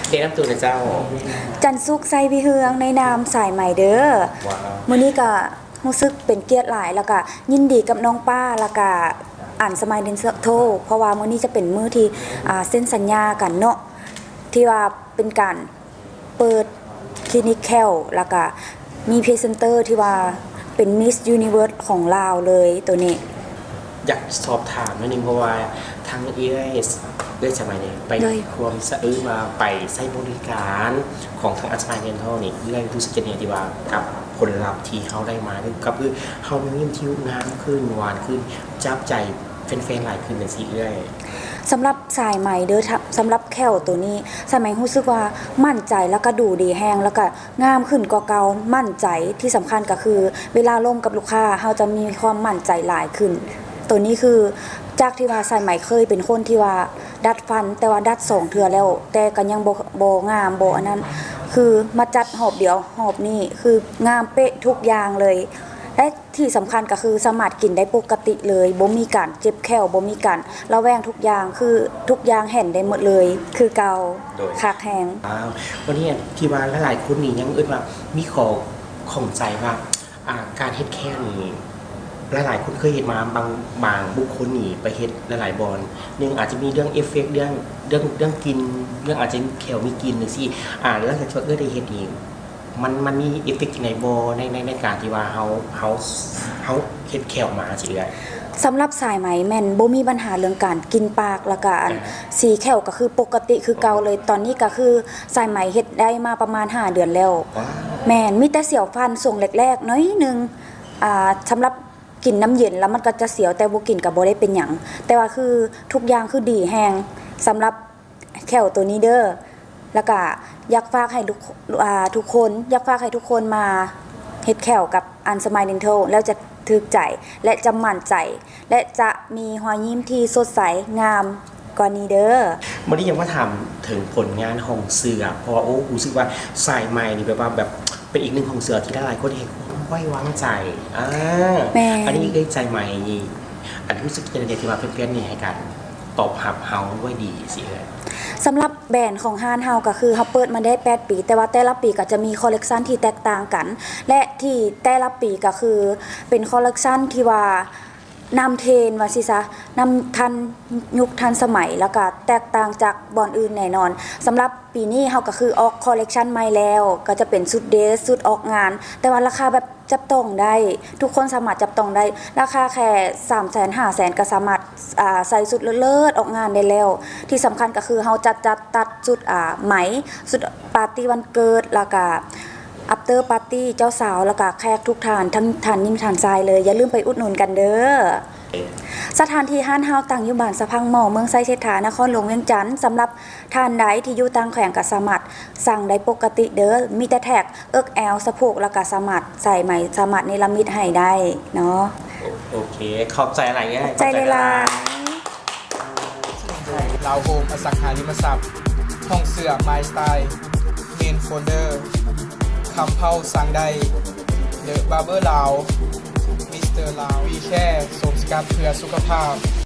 ແນະນຳຕົວແດ່ເຈົ້າ. ຈັນສຸກ ໄຊວິເຮືອງ ໃນນາມສາຍໄໝເດີ. ວ້າວ. ມື້ນີ້ກະຮູ້ສຶກເປັນກຽດຫຼາຍ ແລ້ວກະຍິນດີກັບນ້ອງປ້າ ແລ້ວກະອັນສະໄມເດນເທີ ເພາະວ່າມື້ນີ້ຈະເປັນມື້ທີ່ ອ່າ ເຊັນສັນຍາກັນເນາະ ທີ່ວ່າເປັນການ ເປີດຄລີນິກແຂ້ວ ແລ້ວກະມີພຣີເຊັນເຕີທີ່ວ່າເປັນມິສຢູນິເວີສຂອງລາວເລີຍໂຕນີ້. ຢາກສອບຖາມໜ້ອຍໜຶ່ງ ເພາະວ່າທາງເອື້ອຍ ເອື້ອຍສະໄໝນີ້ໄປ ໂດຍ ຄວາມສະອຶດວ່າໄປໃຊ້ບໍລິການຂອງທາງອັນສະໄມເດນເທີນີ້ ເອື້ອຍຮູ້ສຶກຈັ່ງໃດທີ່ວ່າກັບຜົນລັບທີ່ເຮົາໄດ້ມາ ກັບຄືເຮົາມີຍິ້ມທີ່ງາມຂຶ້ນ ຫວານຂຶ້ນ ຈັບໃຈ ແຟນໆຫຼາຍຂຶ້ນຈັ່ງຊີ້ເອື້ອຍ? ສຳລັບສາຍໄໝເດີ ສຳລັບແຂ້ວໂຕນີ້ ສາຍໄໝຮູ້ສຶກວ່າໝັ້ນໃຈ ແລ້ວກະດູດີແຮງ ແລ້ວກະງາມຂຶ້ນກວ່າເກົ່າ ໝັ້ນໃຈ ທີ່ສຳຄັນກະຄືເວລາລົມກັບລູກຄ້າ ເຮົາຈະມີຄວາມໝັ້ນໃຈຫຼາຍຂຶ້ນ. ໂຕນີ້ຄືຈາກທີ່ວ່າສາຍໄໝເຄີຍເປັນຄົນທີ່ວ່າດັດຟັນ ແຕ່ວ່າດັດສອງເທື່ອແລ້ວ ແຕ່ກະຍັງບໍ່ ບໍ່ງາມ ບໍ່ອັນນັ້ນ ຄືມາຈັດຮອບດຽວ ຮອບນີ້ຄືງາມເປະທຸກຢ່າງເລີຍ ແລະ ທີ່ສຳຄັນກະຄືສາມາດກິນໄດ້ປົກກະຕິເລີຍ ບໍ່ມີການເຈັບແຂ້ວ ບໍ່ມີການລະແວງ ທຸກຢ່າງ ຄືທຸກຢ່າງແຮນໄດ້ໝົດເລີຍຄືເກົ່າ. ໂດຍ ຄັກແຮງ. ວ້າວ ວັນນີ້ທີ່ວ່າຫຼາຍໆຄົນນີ້ຍັງເອີ້ນວ່າມີຂໍ້ຂ້ອງໃຈວ່າ ອ່າ ການເຮັດແຂ້ວນີ້ ຫຼາຍໆຄົນເຄີຍເຮັດມາ ບາງ ບາງບຸກຄົນນີ້ໄປເຮັດຫຼາຍໆບ່ອນ ໜຶ່ງອາດຈະມີເລື່ອງເອຟເຟັກ ເລື່ອງ ເລື່ອງ ເລື່ອງກິ່ນ ເລື່ອງອາດຈະແຂ້ວມີກິ່ນຈັ່ງຊີ້ ອ່າ ຫຼັງຈາກທີ່ວ່າເອື້ອຍໄດ້ເຮັດນີ້ ມັນ ມັນມີເອຟເຟັກຈັ່ງໃດບໍ່ ໃນ ໃນ ໃນການທີ່ວ່າເຮົາ ເຮົາ ເຮົາເຮັດແຂ້ວມາຊີ້ເອື້ອຍ? ສຳລັບສາຍໄໝແມ່ນບໍ່ມີບັນຫາເລື່ອງການກິ່ນປາກ ແລ້ວກະອັນ ອ່າ ສີແຂ້ວກະຄືປົກກະຕິຄືເກົ່າເລີຍ. ອໍ ຕອນນີ້ກະຄືສາຍໄໝເຮັດໄດ້ມາປະມານຫ້າເດືອນແລ້ວ. ວ້າວ. ແມ່ນ ມີແຕ່ສຽວຟັນຊ່ວງແລກໆໜ້ອຍໜຶ່ງ ອ່າ ສຳລັບກິນນ້ຳເຢັນແລ້ວມັນກະຈະສຽວ ແຕ່ບໍ່ກິນກະບໍ່ໄດ້ເປັນຫຍັງ ແຕ່ວ່າຄືທຸກຢ່າງຄືດີແຮງ ສຳລັບ ແຂ້ວໂຕນີ້ເດີ ແລ້ວກະຢາກຝາກໃຫ້ທຸກ ອ່າ ທຸກຄົນ ຢາກຝາກໃຫ້ທຸກຄົນມາເຮັດແຂ້ວກັບອັນສະໄມເດນເທີ ແລ້ວຈະຖືກໃຈ ແລະ ຈະໝັ້ນໃຈ ແລະ ຈະມີຮອຍຍິ້ມທີ່ສົດໃສງາມກວ່ານີ້ເດີ. ມື້ນີ້ຢາກມາຖາມເຖິງຜົນງານຫ້ອງເສື້ອ ເພາະວ່າ ໂອ້ ຮູ້ສຶກວ່າສາຍໄໝນີ້ແບບວ່າ ແບບເປັນອີກໜຶ່ງຫ້ອງເສື້ອທີ່ຫຼາຍໆຄົນໃຫ້ຄວາມໄວ້ວາງໃຈ. ອ່າ ແມ່ນ ອັນນີ້ເອື້ອຍສາຍໄໝນີ້ ອັນ ຮູ້ສຶກຈັ່ງໃດທີ່ວ່າແຟນໆນີ້ໃຫ້ການ ຕອບຮັບເຮົາໄວ້ດີຊີ້ເອື້ອຍ? ສຳລັບແບຣນຂອງຮ້ານເຮົາກະຄືເຮົາເປີດມາໄດ້ແປດປີ ແຕ່ວ່າແຕ່ລະປີກະຈະມີຄໍເລັກຊັນທີ່ແຕກຕ່າງກັນ ແລະ ທີ່ແຕ່ລະປີກະຄືເປັນຄໍເລັກຊັນທີ່ວ່ານຳເທຣນວ່າຊີ້ຊະ ນຳທັນຍຸກທັນສະໄໝ ແລ້ວກະແຕກຕ່າງຈາກບ່ອນອື່ນແນ່ນອນ. ສຳລັບປີນີ້ເຮົາກະຄືອອກຄໍເລັກຊັນໃໝ່ແລ້ວ ກະຈະເປັນຊຸດເດຣດ ຊຸດອອກງານ ແຕ່ວ່າລາຄາແບບ ຈັບຕ້ອງໄດ້ ທຸກຄົນສາມາດຈັບຕ້ອງໄດ້ ລາຄາແຄ່ສາມແສນ ຫ້າແສນ ກະສາມາດ ອ່າ ໃສ່ຊຸດເລີດໆອອກງານໄດ້ແລ້ວ. ທີ່ສຳຄັນກະຄືເຮົາຈະ ຈະຕັດຊຸດ ອ່າ ໄໝ ຊຸດປາຕີ້ວັນເກີດ ແລ້ວກະອັບເຕີປາຕີ້ເຈົ້າສາວ ແລ້ວກະແຂກທຸກທ່ານ ທັງທ່ານຍິງທ່ານຊາຍເລີຍ. ຢ່າລືມໄປອຸດໜູນກັນເດີ. ສະຖານທີ່ຮ້ານເຮົາຕັ້ງຢູ່ບ້ານສະພັງໝໍ້ ເມືອງໄຊເສດຖາ ນະຄອນຫຼວງວຽງຈັນ. ສຳລັບທ່ານໃດທີ່ຢູ່ຕ່າງແຂວງກະສາມາດ ສັ່ງໄດ້ປົກກະຕິເດີ ມີແຕ່ແທກເອິກແອວສະໂພກ ແລ້ວກະສາມາດໃສ່ໄໝ ສາມາດເນລະມິດໃຫ້ໄດ້ເນາະ. ໂອ ໂອເຄ ຂອບໃຈຫຼາຍເອື້ອຍ ຂອບໃຈຫຼາຍໆ. ລາວໂຮມອະສັງຫາລິມະຊັບ ຫ້ອງເສື້ອ ມາຍສະໄຕລ໌ ເມນໂຟນເດີ ຄຳເພົາ ສັ່ງໄດ້ ເດີ ບາເບີລາວ ມິສເຕີລາວ ວີແຄ ໂສມສະກັດເພື່ອສຸຂະພາບ.